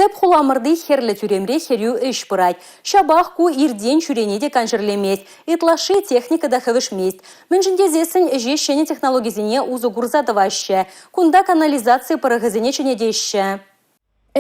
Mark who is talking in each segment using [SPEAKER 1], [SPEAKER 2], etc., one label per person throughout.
[SPEAKER 1] Тӗп хуламӑрти Хӗрлӗ тӳремре хӗрӳ ӗҫ пырать. Ҫапах ку иртен-ҫӳрене те канҫӗрлемест, ытлашши техника та хӗвӗшмест. Мӗншӗн тесессӗн ӗҫе ҫӗнӗ технологисене усӑ курса тӑваҫҫӗ. Кунта канализаци пӑрӑхӗсене ҫӗнетеҫҫӗ.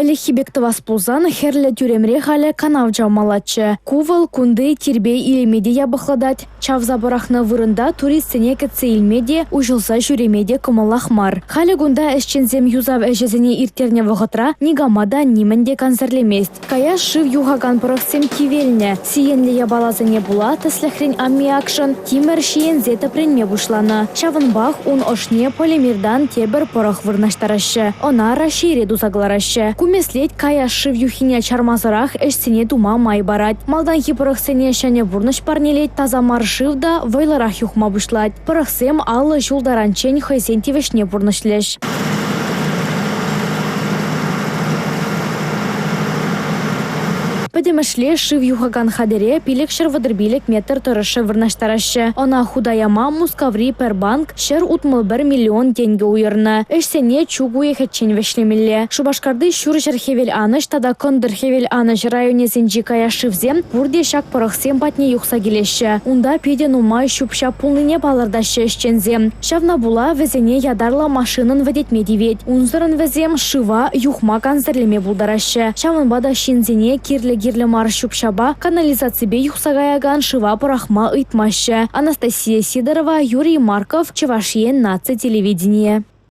[SPEAKER 2] Ӗлӗкхи пек тӑвас пулсан Хӗрлӗ тӳремре халӗ канав чавмаллаччӗ. Ку вӑл кунти тирпей-илеме те япӑхлатать. Чавса пӑрахнӑ вырӑнта туристсене кӗтсе илме те, уҫӑлса ҫӳреме те кӑмӑллах мар. Халӗ кунта ӗҫченсем юсав ӗҫӗсене ирттернӗ вӑхӑтра никама та нимӗн те кансӗрлемест. Каяш шыв юхакан пӑрӑхсем кивелнӗ. Сиенлӗ япаласене пула, тӗслӗхрен, аммиакшӑн тимӗр ҫийӗнсе тӗпренме пуҫланӑ. Ҫавӑнпах ун ӑшне полимертан тепӗр пӑрӑх вырнаҫтараҫҫӗ. Ӑна Раҫҫейре туса кӑлараҫҫӗ. Ку меслет каяш шыв юххине чармасӑрах ӗҫсене тума май парать. Малтанхи пӑрӑхсене ҫӗнӗ пурнӑҫ парнелет, таса мар шыв та вӑйлӑрах юхма пуҫлать. Пӑрӑхсем 50 ҫул таранччен хӑйсен тивӗҫне пурнӑҫлӗҫ. Пӗтӗмӗшле шыв юхакан хатӗре 535 метр тӑрӑшшӗ вырнаҫтараҫҫӗ. Ӑна хута яма Мускаври пӗр банк 161 миллион тенкӗ уйӑрнӑ. Ӗҫсене чӳк уйӑхӗччен вӗҫлемелле. Шупашкарти ҫурҫӗр хӗвел анӑҫ тата кӑнтӑр хӗвел анӑҫ районӗсенчи каяш шывсем пурте ҫак пӑрӑхсем патне юхса килеҫҫӗ. Унта питӗ нумай ҫӳп-ҫап пулнине палӑртаҫҫӗ ӗҫченсем. Ҫавна пула вӗсене ятарлӑ машинӑн вӗтетме тивет. Унсӑрӑн вӗсем шыва юхма кансӗрлеме пултараҫҫӗ. Ҫавӑнпа та ҫынсене кирлӗ-кирлӗ мар ҫӳп-ҫапа канализаципе юхса каякан шыва пӑрахма ыйтмаҫҫӗ. Анастасия Сидорова, Юрий Марков, Чӑваш Ен наци телевиденийӗ.